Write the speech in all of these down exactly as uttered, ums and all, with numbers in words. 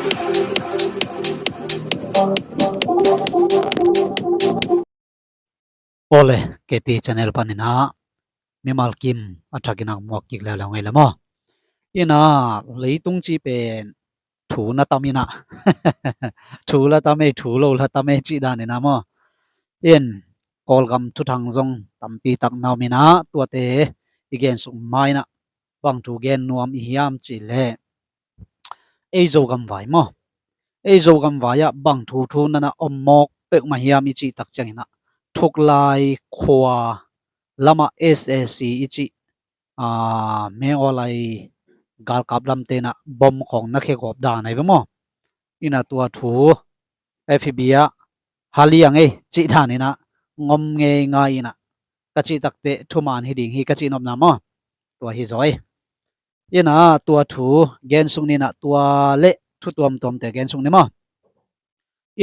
Awle, K T channel panin ah mimal kim a thakin ah muak kik leuleu ngei le maw? Ina, leitung ci pen thu na tam ina, thu la tam ei, thu lo la tam ei cih dan ina maw? In, Kawlgam thuthang zong tampi tak na om ina, tuate i gen suk ma ina, bang thu gen nuam i hiam cih leh, ei Zogam vai maw? Ei Zogam vai ah bang thu thu nana om mawk peuhmah hiam i cih tak ciangin ah, Thuklai khua lamah S A C i cih, aa, Mengawlai galkap lamte in ah bom khawng na khia gawp dan ahi ve maw? Ina tua thu F B ah haliang ei cih dan ina ngom ngei ngai ina, ka cih takte thuman hi ding hi ka cih nopna maw? Tua hi zaw ei. Ina tua thu gen suk ni ina, tua le thu tuamtuamte gen suk ni maw?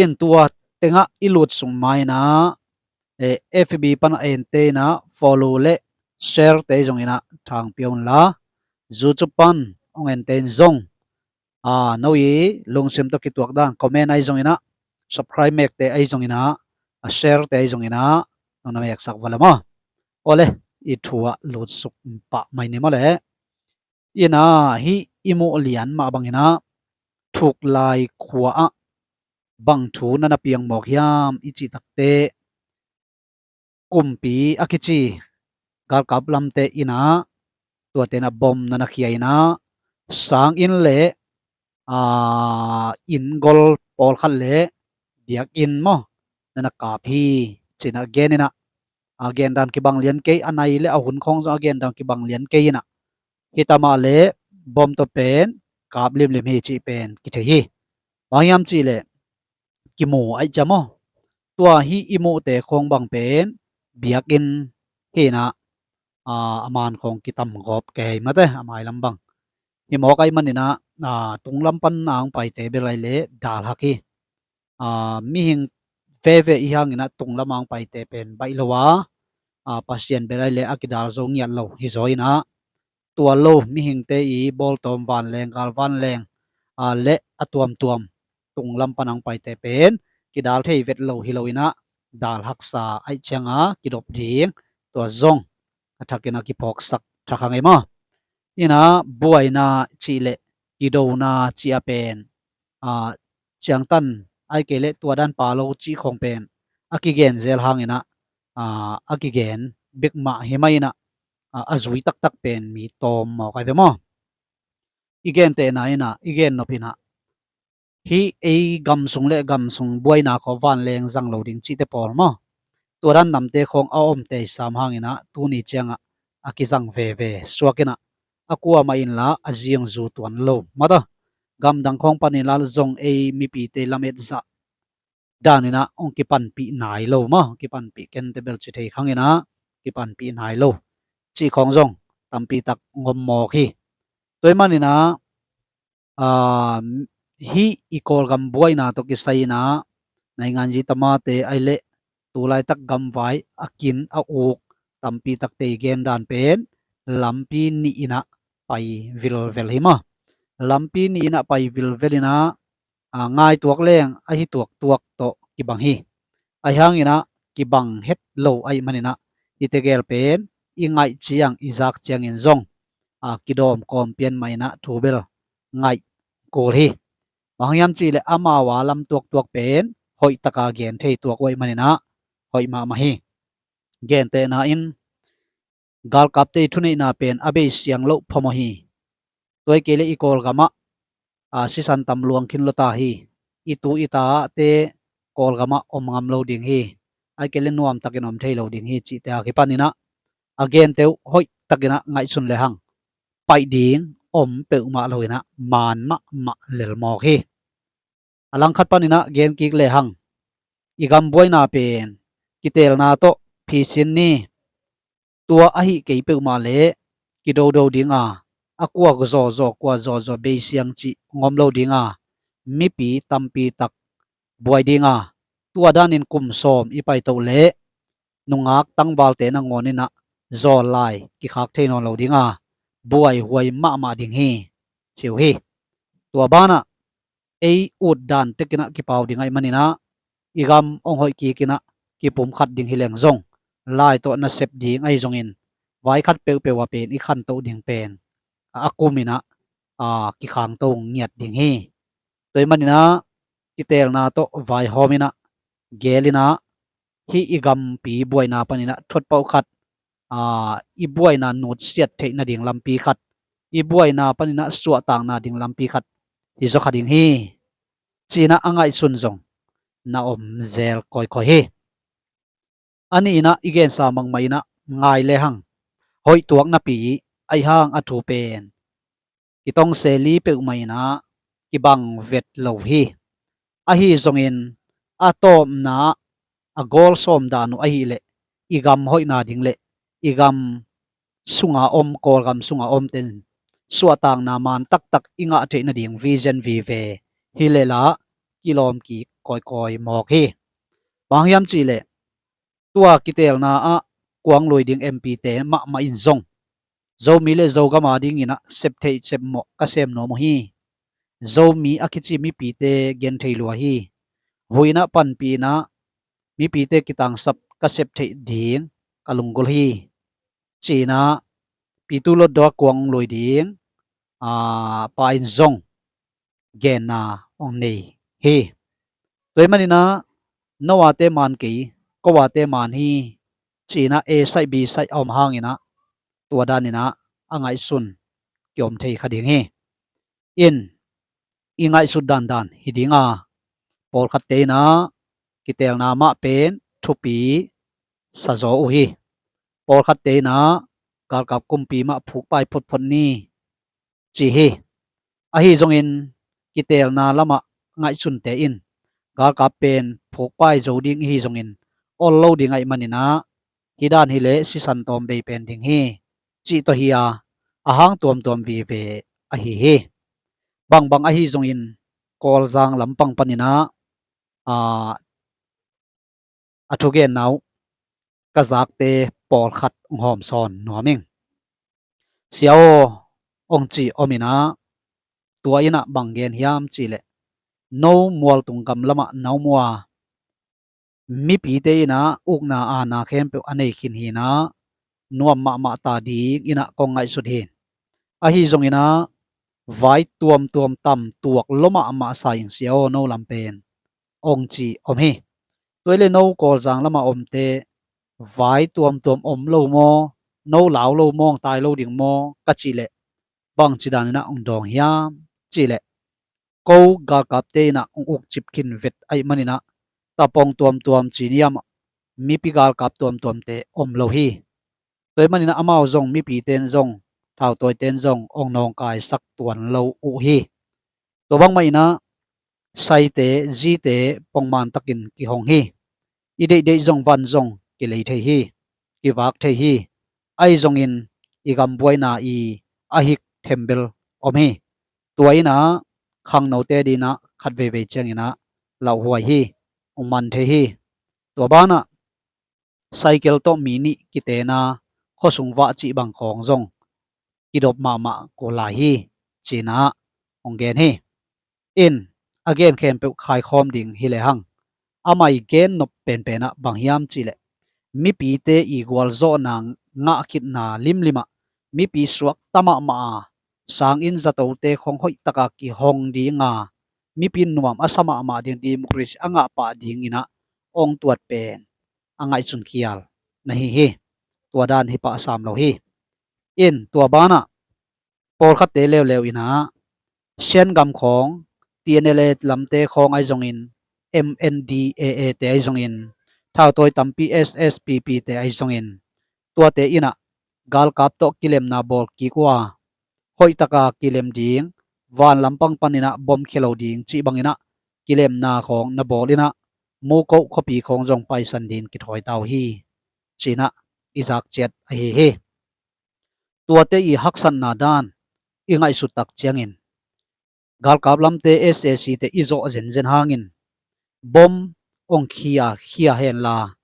In tua tengah i lut suk ma ina, eh, F B pan a ente ina follow le share te zong ina thang pia un la, YouTube pan ong ente in zong, a, no i lungsim tawh kituak dan comment ahi zong ina, subscribe mekte ahi zong ina, a, share te ahi zong ina, nong na meksak va le maw? Awle, i thu ah lut suk pah mai ni maw le. Ina, hih i muh lian mah bang ina, Thuklai khua ah bang thu nana piang mawk hiam i cih takte, kumpi a kici galkap lamte ina, tuate ina bom nana khia ina, sang inn le, aa, inn gol pawlkhat le biakinn maw, nana kap hi ci ina gen ina, a gen dan kibang lian kei, a nai le a hun khawng zong a gen dan kibang lian kei ina, hi ta mah le bom tawh pen kap limlim hi cih pen kithei hi. Bang hiam cih leh kimu aih ciam aw. Tua hih i muhte khawng bang pen biakinn hi ina, aa, a man khawng kitam gawp kei mate, a mailam bang. Hi mawk aih man ina, aa, tunglam pan a ong paite bel aih le dal hak hi. Aa, mihing veve i hang ina tunglam a ong paite pen baih lo a, aa, Pasian bel aih le a kidal zo ngiat lo hi zaw ina, tua lo mihingte i bawltawm vanleng, gal vanleng, aa, le a tuamtuam tunglam pan a ong paite pen kidal thei vet lo hi lo ina, dal haksa aih cianga kidop ding, tua zong a thakin a kiphawksak thak hang ei maw? Ina buaina cih le kidona cih a pen, aa, ciangtan aih kei le tua dan pha lo cih khawng pen a kigen zel hang ina, aa, a kigen bek mah hi mai ina, aa, a zui taktak pen mi tawm mawk aih ve maw? I gentehna ina, i gen nop ina, hih ei gam sung le gam sung buaina khawng vanleng zang lo ding cihte pawl maw? Tua dan namte khawng a om tei sam hang ina tuni cianga a kizang veve suak ina, a kuamah inla a zingzu tuan lo mata. Gamdang khawng pan inla zong ei mipite lamet zah dan ina ong kipanpih nai lo maw? Kipanpih kente bel ci thei khang ina kipanpih nai lo cih khawng zong tampi tak ngom mawk hi. Tua ahih man ina, aa, hih i Kawlgam buaina tawh kisai ina naingan zi tamate aih le tulaitak gamvai a kin a uk tampi takte i gen dan pen lampi nih ina pai vilvel hi maw? Lampi nih ina pai vilvel ina, aa, ngai tuak leng a hi tuaktuak tawh kibang hi. Aih hang ina kibang het lo aih man ina i tegel pen i ngaih ciang i zak ciangin zong, aa, kidawm kawm pian mah ina thu bel ngaih kul hi. Bang hiam cih le amau a lam tuaktuak pen hoih taka gen thei tuak uh aih man ina hoih mahmah hi. Gentehna in galkapte i thuneihna pen a bei siang loh phamawh hi. Tua aih kei le i Kawlgamah, aa, sisan tam luang khin lo ta hi. I tu i tate Kawlgamah om ngam lo ding hi. Aih kei le nuam takin om thei lo ding hi cihte a kipan ina a gente uh hoih takin a ngaihsun le hang paih ding om peuhmah lo ina man mahmah lel mawk hi. A langkhat pan ina gen kik le hang, i gam buaina pen kiteelna tawh phisin ni. Tua ahi kei peuhmah le kidodo dinga, a kua zawzaw kua zawzaw bei siang cih ngom lo dinga, mipi tampi tak buai dinga, tua danin kum sawm i paitoh le nungak tangvalte nangawn ina zawl lai kikhak thei nawn lo dinga buaihuai mahmah ding hi, ci uh hi. Tua banah ei ut dan tekinah kipau ding ahih maninah i gam hong hoih kikinah kipumkhat ding hi leng zong lai tawh nasep ding ahi zongin vai khat peuhpeuh ah pen i khantoh ding pen a kuminah a kikhangto ngiat ding hi. Tua ahih maninah kiteelna tawh vaihawm inah geel inah hih i gampi buaina paninah thotpauh khat, aa, i buaina nutsiat theih nading lampi khat, i buaina paninah suahtakna ding lampi khat hi zaw kha ding hi. Cinah a ngaihsun zong na om zel kawikawi hi. A nihinah i gensa mangmah inah ngai lehang hoih tuak napi ahi hang a thu pen kitongse li peuhmah inah kibang vet lo hi. Ahi zongin a tawpna a goal sawm dan uh ahih leh i gam hoihna ding le i gam sunga om, Kawlgam sunga omten suahtakna man taktak i ngah theih nading vision vive hi leh lah kilawm kik kawikawi mawk hi. Bang hiam cihleh tua kiteelna ah kuang lui ding M P te mahmah in zong Zomi le Zogam a dinginah sep theih sep mawh ka sem nuam uh hi. Zomi a kici mipite gen thei lua hi. Huinah panpih inah mipite kitangsap ka sep theih ding ka lunggulh hi. Cinah Pitu Lotdaw a kuang lui ding, aa, pa in zong genna hong nei hi. Tua ahih maninah no ate man kei, ko ate man hi. Cinah A saih B saih a om hanginah tua daninah a ngaihsun kiom thei kha ding hi. In i ngaihsut dandan hi dinga pawlkhatte inah kiteelna mah pen thupi sazaw uh hi. Pawlkhatte inah galkap kumpi mah phukpai photphot ni ci hi. Ahi zongin kiteelna lamah ngaihsunte in galkap pen phukpai zo ding ihi zongin ol lo ding ahih maninah hi dan hileh sisan tawm bei pen ding hi cih tawh hi a, a hang tuamtuam vive ahi hi. Bangbang ahi zongin Kawlzang lampang paninah, aa, a thugenna uh ka zakte pawlkhat hong hawmsawn nuam ing. Sia aw, hong ci om inah tua inah bang gen hiam cihleh no mualtung gam lamah na um uh a mipite inah ukna aana khempeuh a nei khin hinah nuam mahmah ta ding inah kong ngaihsut hi. Ahi zonginah vai tuamtuam tam tuak lua mahmah sa ing sia aw no lam pen hong ci om hi. Tua hileh no Kawlzang lamah omte vai tuamtuam om lo maw, no lau lo maw, tai lo ding maw ka cihleh bangci daninah hong dawng hiam cihleh ko galkapte inah hong ukcip khin vet ahih maninah tapong tuamtuam ciniam mipi galkap tuamtuamte om lo hi. Tua ahih maninah amau zong mipite in zong thautawite in zong hong nawngkaisak tuan lo uh hi. Tua bangmah inah saite zite pongman takin kihong hi. I deihdeih zong van zong kilei thei hi, kivak thei hi. Ahi zongin i gambuaina i a hik thembel om hi. Tua inah khangnote dinah khat veivei cianginah lauhuai hi, hong man thei hi. Tua banah cycle tawh mi nih kitena khuasung vah cih bang khawng zong kidop mahmah kul lai hi cinah hong gen hi. In a gen khempeuh khaikhawm ding hi lehang amah i gen nop penpenah bang hiam cihleh mipite i gualzawhna ngah khitna limlimah mipi suakta mahmah a sanginn zatote khong hoihtaka kihong dinga mipi nuam a sa mahmah ding democracy a ngah pah dinginah hong tuat pen a ngaihsun khial na hi hi. Tua dan hi pah sam lo hi. In tua banah pawlkhatte leuleu inah Shan gam khawng, T N L A lamte khawng ahi zongin, M N D A A te ahi zongin, thautawi tampi S S P P te ahi zongin, tuate inah galkap tawh kilemna bawl kik uh a hoihtaka kilem ding, van lampang paninah bom khia lo ding cih banginah kilemna khawng na bawl inah Mukoh khuapi khawng zong paisan ding kithawi ta uh hi cinah i zak ciat ahi hi. Tuate i haksatna dan i ngaihsut tak ciangin galkap lamte S A C te i zawh zenzen hangin bom hong khia khia henla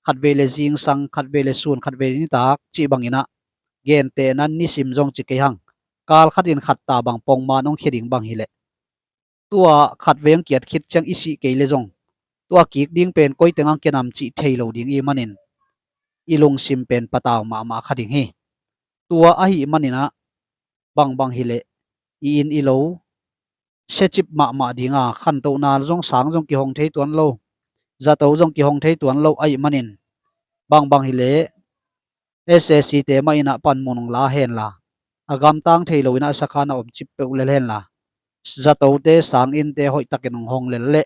khatvei le zingsang, khatvei le sun, khatvei le nitak cih banginah gentehna nisim zong ci kei hang kal khatin khat ta bang pongman hong khia ding bang hileh tua khat veng kiat khit ciang i sih kei le zong, tua kik ding pen koi teng ang kiam cih thei lo ding i manin i lungsim pen patau mahmah kha ding hi. Tua ahih manin ah bangbang hileh i inn i lo siacip mahmah ding a, khantohna zong sang zong kihong thei tuan lo, zato zong kihong thei tuan lo ahih manin bangbang hileh S A C te mah in ah panmun hong la henla, a gamtang thei lo in ah sakhan a om cip peuh lel henla, zatote sanginnte hoih takin hong hong lel leh,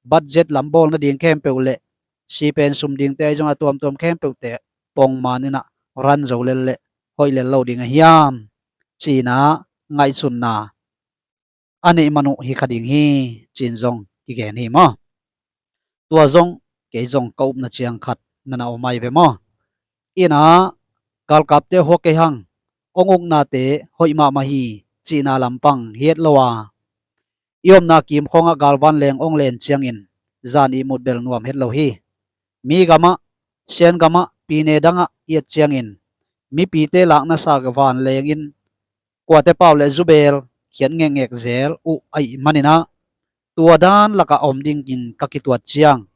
budget lam bawl nading khempeuh leh, si pen sum dingte ahi zong a tuamtuam khempeuhte pongman in ah ran zo lel leh hoih lel lo ding a hiam, ci-in ah ngaihsutna a neih man uh hi kha ding hi, ci-in zong kigen hi maw. Tua zong kei zong ka upna ciang khat na na om ai ve maw. In ah galkapte hua kei hang, hong uknate hoih mahmah hi, cihna lampang hi het lo a, i omna kim khawngah galvan leng hong len ciangin zan ihmut bel nuam het lo hi. Mi gamah, sian gamah, pine dangah i et ciangin mipite lakna sa vanleng in kuate pau le zubel khiat ngekngek zel uh ahih manin ah, tua dan lakah om dingin ka kituat ciang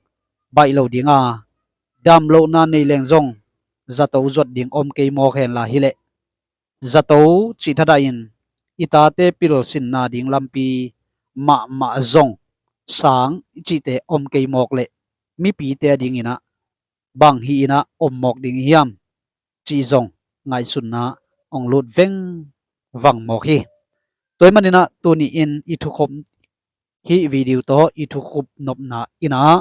baih lo ding a, dam lohna nei leng zong zato zuat ding om kei mawk henla hileh, zato cih thadah in i tate pilsinna ding lampi mahmah zong sang i cihte om kei mawk leh, mipite a dingin ah bang hi in ah om mawk ding i hiam, cih zong ngaihsutna hong lut vengvang mawk hi. Tua ahih manin ah tuni in i thukhop, hih video tawh i thukhop nopna in ah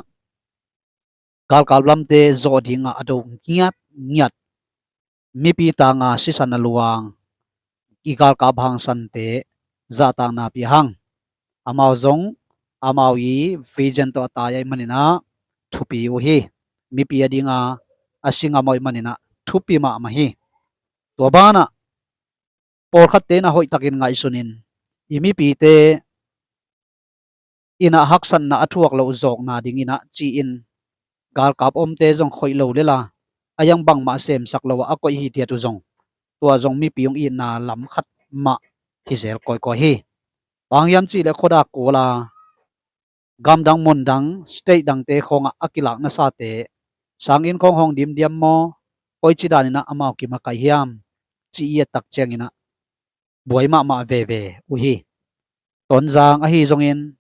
galkap lamte zawh dingah a do ngiatngiat, mipi tanga sisan a luang i galkap hangsante zahtakna pia hang. Amau zong amau i vision tawh a tai ahih manin ah thupi uh hi. Mipi a dinga a si ngam uh ahih manin ah thupi mahmah hi. Tua banah pawlkhatte in ah hoih takin ngaihsun in, i mipite in ah haksatna a thuak loh zawkna dingin ah ci-in galkap omte zong khoih lo lel a, a yang bangmah semsak lo a a koih hithiat uh zong, tua zong mipi hong itna lam khat mah hi zel kawikawi hi. Bang hiam cih leh khuadak kul a, gamdang mundang state dangte khawngah a kilak nasate sanginn khawng hong dimdiam maw, koici danin ah amau kimakaih hiam, ci i et tak ciangin ah buai mahmah veve uh hi. Tonzang ahi zongin,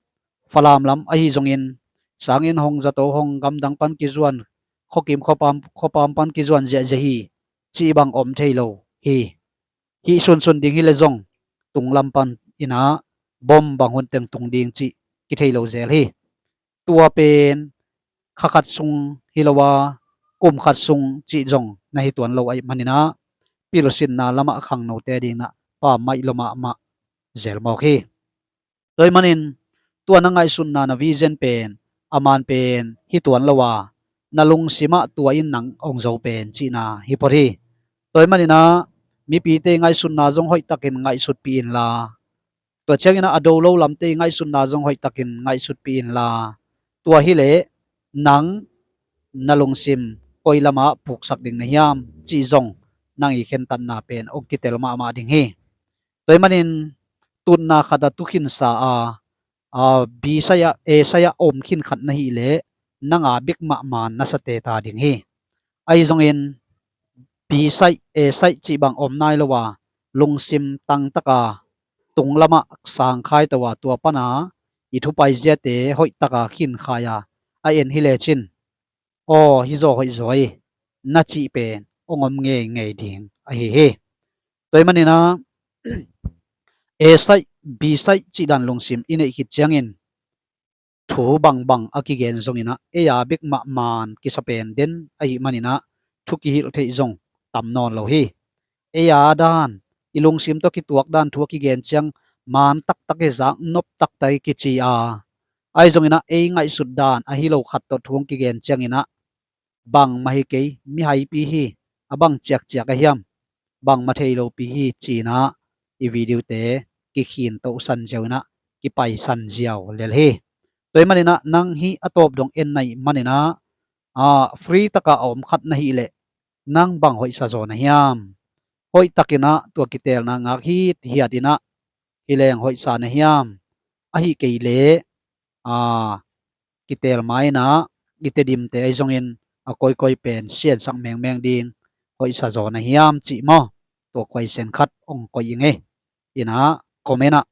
Falam lam ahi zongin, sanginn hong zato hong gamdang pan kizuan, khuakim khuapam, khuapam pan kizuan ziahziah hi, cih bang om thei lo hi. Hih sunsun ding hi leh zong tunglam pan in ah bom bang hun teng tung ding cih kithei lo zel hi. Tua pen kha khat sung hi lo a, kum khat sung cih zong na hi tuan lo ahih manin ah pilsinna lamah khangnote dingin ah pammaih lua mahmah zel mawk hi. Tua ahih manin tua na ngaihsutna na vision pen a man pen hi tuan lo a, na lungsimah tua in nang hong zo pen cihna hi phot hi. Tua ahih manin ah mipite ngaihsutna zong hoih takin ngaihsutpih inla, tua ciangin ah a do lo lamte i ngaihsutna zong hoih takin ngaihsutpih inla, tua hileh nang na lungsim koi lamah puksak ding na hiam, cih zong nang i khentatna pen hong kitel mahmah ding hi. Tua ahih manin tutna khat a tu khinsa a, a, B side ah, A side ah om khin khat na hih leh nang a bek mahmah na sa teta ding hi. Ahi zongin B side, A side cih bang om nai lo a, lungsim tangtaka tunglamah sangkhai to a, tua pana i thupai ziate hoih taka khinkhai a, a en hi lecin, aw, hi zaw hoih zaw hi, na cih pen hong om ngeingei ding ahi hi. Tua ahih manin ah A side, B side cih dan lungsim i neih khit ciangin thu bangbang a kigen zongin ah ei a bek mahmah kisa pen den ahih manin ah thu kihilh theih zong tam nawn lo hi. Ei a dan, i lungsim tawh kituak dan thu a kigen ciang man taktak hi, zak nop taktak hi kici a, ahi zongin ah ei ngaihsut dan ahi lo khat tawh thu hong kigen ciangin ah bangmah hi kei, mihaipi hi, a bang ciakciak a hiam, bangmah thei lopi hi, ci-in ah i videote kikhin tohsan ziau in ah kipaisan ziau lel hi. Tua ahih manin ah nang hih a tawp dong en na hih manin ah, ah, free taka a om khat na hih leh nang bang hoihsa zaw na hiam? Hoih takin ah tua kiteelna ngak hithiat in ah hi leng hoihsa na hiam? Ahi kei leh a, kiteel ma-in ah i Tedimte ahi zongin a koikoi pen siansak mengmeng ding hoihsa zaw na hiam cih maw? Tua question khat hong koih ing ei. In ah comment ah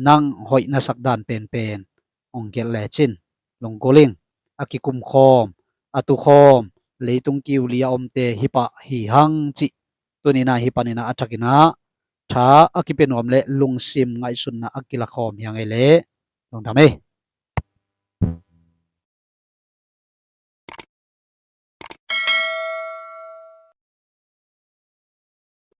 nang hoih na sak dan penpen hong gelh lecin lunggulh ing. A kikumkhawm, a tukhawm, leitung kiuli a omte hi pah hi hang cih tuni-in ah hi panin ah a thakin ah tha a kipia nuam leh lungsim ngaihsutna a kilakhawm hi hang ei leh lungdam ei.